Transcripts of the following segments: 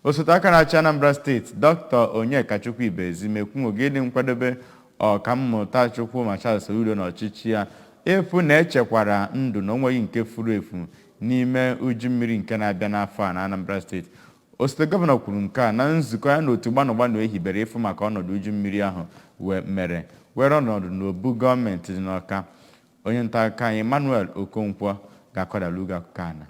Osote aka na-achị Anambra Steeti, Dr. Onyekachukwu Ibezim, ekwuogo ịdị nkwadobe Ọkammụta Chukwuma Charles Soludo na ọchịchị ya ịfụ na echekwara ndụ na onweghị nke furu efu n'ime uju mmiri nke na-abịa n'afọ a na Anambra Steeti. Osote gọvanọ kwuru nke a na nzukọ ya na otu gbanụgbanụ ehibere ịfụ maka ọnọdụ uju mmiri ahụ wee mere were ọnọdụ n'obu gọọmenti dị n'Ọka. Onye nta akụkọ anyị, Emmanuel Okonkwo, ga-akọdala ugo akụkọ a na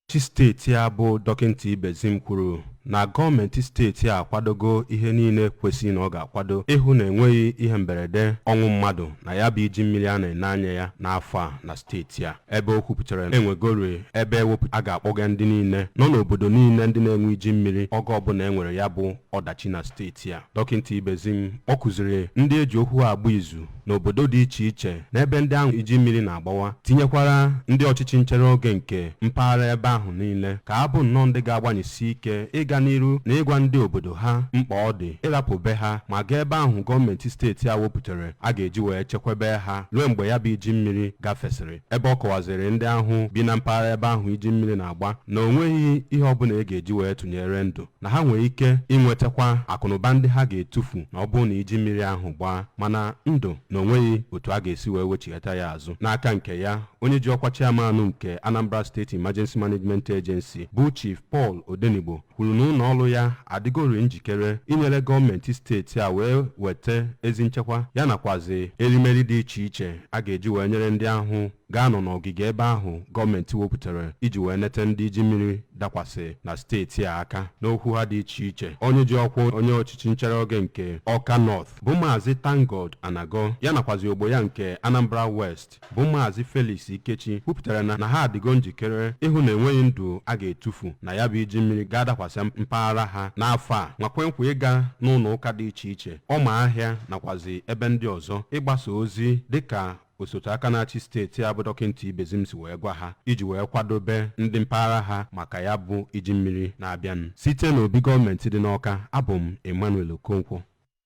Chi steeti a bụ Dọkịta Ibezim kwuru na gọọmenti steeti a akwadogo ihe niile kwesịrị na ọ ga-akwado ịhụ na enweghị ihe mberede ọnwụ mmadụ na ya bụ iji mmiri a na-ene anya ya n'afọ a na steeti a, ebe o kwupụtara enwegori ebe ewepụ a ga-akpọga ndị niile nọ n'obodo niile ndị na-enwe iji mmiri oge ọbụla enwere ya bụ ọdachi na steeti a. Dọkịta Ibezim ọ kụziri ndị eji okwu agba izu n'obodo dị iche iche n'ebe ndị ahụ iji mmiri na-agbawa, tinyekwara ndị ọchịchị nchere oge nke mpaghara ebe ahụ niile, ka a bụ nnọọ ndị ga-agbanyesi ike ịga n'iru na ịgwa ndị obodo ha mkpa ọ dị ịrapụ be ha ma gaa ebe ahụ gọọmenti steeti a wepụtara a ga-eji wee chekwebe ha ruo mgbe ya bụ iji mmiri gafesịrị, ebe ọ kọwaziri ndị ahụ bi na mpaghara ebe ahụ iji mmiri na-agba na o nweghị ihe ọbụla e ga-eji wee tụnyere ndụ, na ha nwere ike inwetakwa akụnụba ndị ha ga-etufu na ọ bụrụ na iji mmiri ahụ gbaa, mana ndụ na onweghị otu a ga-esi wee wechighata ya azụ. N'aka nke ya, onye ji ọkwa chairman nke Anambra State Emergency Management Agency bụ Chief Paul Odenigbo kwuru na ụlọ ọrụ ya adịgori njikere inyere gọọmenti steeti a wee weta ezi nchekwa ya nakwazi erimeri dị iche iche a ga-eji wee nyere ndị ahụ ga-anọ n'ogige ebe ahụ gọọmenti wepụtara iji wee nete ndị iji mmiri dakwasị na steeti a aka. N'okwu ha dị iche iche, onye ji ọkwa onye ọchịchị nchere oge nke Ọka North bụ Maazị Tangod Anago ya nakwazi ogbo ya nke Anambra West bụ Maazị Felix Ikechi kwupụtara na ha adịgo njikere ịhụ na enweghị ndụ a ga-etufu na ya bụ iji mmiri ga-adakwasị mpaghara ha n'afọ a, ma kwe nkwa ịga n'ụlọ ụka dị iche iche, ọma ahịa nakwazi ebe ndị ọzọ ịgbasa ozi dịka osote aka na-achị steeti a bụ Dọkịta Ibezim si wee gwa ha iji wee kwadobe ndị mpaghara ha maka ya bụ iji mmiri na-abịanụ. Site n'obi gọọmenti dị n'Ọka, abụ m Emmanuel Okonkwo.